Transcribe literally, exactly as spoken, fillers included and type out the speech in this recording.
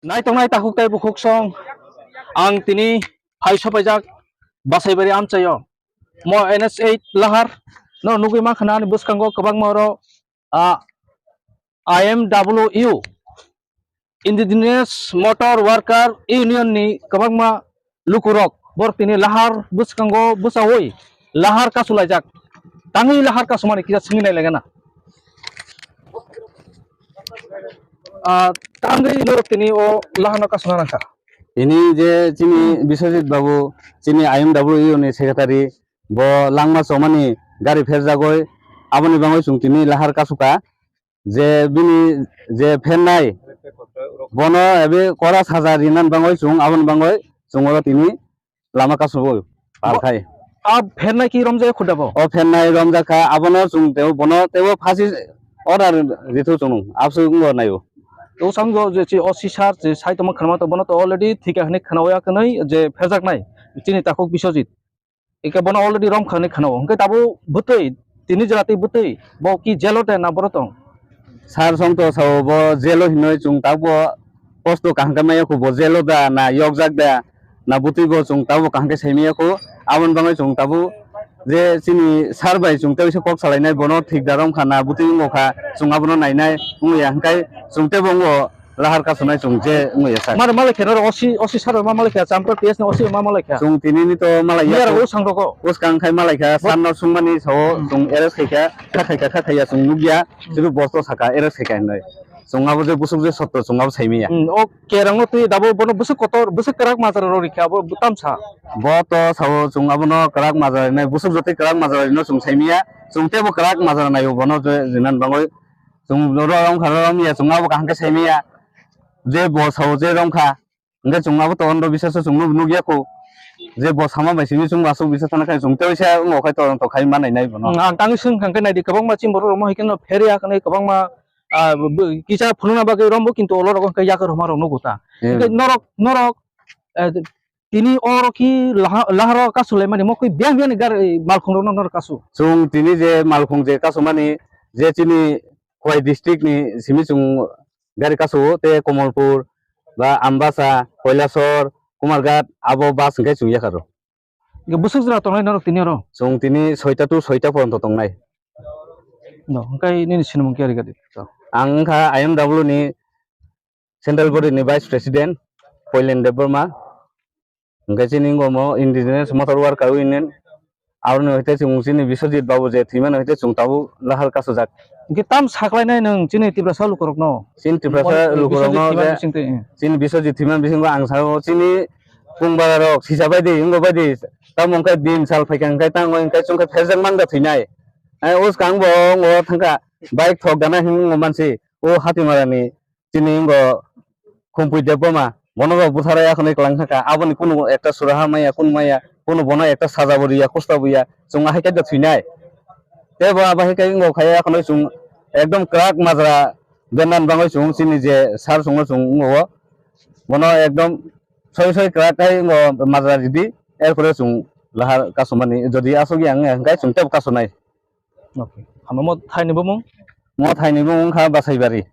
Naitongnai takhuk tei bukhuk song, ang tini hai sopaijak Basaibari amchaio. Mo N H eight lahar no nugwi mankha na ani bwskango kwbangma oro, ah, I M W U, Indigenous Motor Worker Union ni kwbangma lukurok borok tini lahar bwskango bwchaui lahar kasulaijak. Tangwi lahar kasumani kisa swngwi nailaigana. Ah, tangwi norok tini o lahano kasuna nangkha. Tini je chini Biswajit Babu, chini I M W ni secretary, bo langma chomani gari pherjagoi, aboni bagwi chwng tini lahar kasuka. Je bini je phennai, bono ebe kora saja rinani bagwi chwng aboni bagwi chwng oro tini lama kasubui palkhai. A phennai ki romjak khuda bo? O phennai romjak kha, abono chwng tebo, bono tebo phasi order rithu chwng, absu wngbo naio. To samgo je chi O C sir je sai tongma khwnama to, bono to already thika hwnwi khwnawi ya kwnwi je pherjaknai chini takhuk Biswajit. Eke bono already romkha hwnwi khwnao. Hwnkhe tabuk bwtwi, tini jora twi bwtwi, bo ki jelo de na boro tong? Sir song to sao bo jelo hinwi chwng tabuk kosto kaham khe maya kho, bo jelo da na yokjak da na bwtwi bo chwng tabuk kaham khe sai maya kho. Aboni bagwi chwng tabuk je chini sir bai chwng tei kok salainai, bono thik da romkha na bwtwi wngkha, chwng abono nainai wngya, hwnkhe chwng tebo wngo. Lahar kasunai chwng je wngwi ya sak. Mare malai khe norok O C, O C sir ma malai kha, Champra P S ni O C ma malai kha. Chwng tini ni to malai ya. Niyar o sang rogo. Bwskang khai malai kha, bo- sir no sungmani sao Hmm. chwng arrest khai kha, kha khai kha, kha khai ya chwng nukya, Hmm. sibu bosto saka arrest khai kha hinwi. Chwng abo je busuk je sotto chwng abo saimaya. Hmm, o kerang no twi dabo bono busuk kotor, busuk kwrak majra rok rikha, abo tamsa. Bo to sao chwng abono kwrak majra rinai, busuk jotoi kwrak majra rino chwng saimaya, chwng tebo kwrak majra naio bono je jinan bangwi. Chwng ro-, rom kha, rom ya, chwng abo kaham khe saimaya. Je bo sao je rom kha. Hwnkhe chwng abo to ondo bisas chwng nuk, nuk ya kho. Je bo sama bai simi chwng aswk bisas thana khai chwng tei sa wngo khai to, to khai manai nai bono. Hmm, ang tangwi swng kha hwnkhe naidi kwbangma chini borok rok mo hai kheno pher ya hwnwi kwbangma, ah, bo, bo, kisa phunukna bagwi rombo kintu olo rogo hwnkhe yakar huma rok nugo ta. Hmm. Hwnkhe norok, norok, eh, tini oro ki laha-, laharo kasulaimani mo kwi biyang biyang ni gari malkhung rokno norok kasu. Chwng tini je malkhung je kasumani je chini Khowai district ni simi chwng gari kasu-o tei Komolpur ba Ambasa, Koilasor, Kumarghat abo bus hwnkhe chwng yakharo. Hwnkhe bwswk jora tongnai norok tini oro? Chwng tini soita to soita poronto tongnai. No, hwnkhe nini sinimung khe ari gadi? Ang wngkha I M W ni Central Body ni Vice President Poilen Debbarma, hwnkhe chini wngkha omo Indigenous Motor Worker Union, aroni hoite chwng chini Biswajit Babu je thwimani hoite chwng tabuk lahar kasujak. Hwnkhe tam saklainai nwng chini Tiprasa lukurokno? Chini Tiprasa lukurokno je chini Biswajit thwimani bisingo ang sao chini pungbararok sisa baidi wngkha baidi, tamo wngkha din sal phaikha hwnkhe tango hwnkhe chwngkhe pherjak mangda thwinai. Ai, uskang bo wngo thangkha bike thok gana hinwi wngo mansi o Hatimarani. Chini wngkha Khumpui Debbarma, bono bo bwtharwi akhonwi kwlang thangkha, aboni kunu ekta suraha maya, kunu maya, kunu bono ekta saja bo riya, kusta bo ya, chwng ahai khe thwinai. Tei bo abo hai khe wngkha khai akhonwi chwng ekdom kwrak majra bennani bagwi chwng chini je sir chwngno chwng wngo, bono ekdom soi soi kwrak khai wngo majra ridi, erpore chwng lahar kasumani, jodi aswk ya wngya hwnkhe chwng teibo kasunai. Okay. Hamo mo thaini bumung? Mo thaini bumung wngkha Basaibari.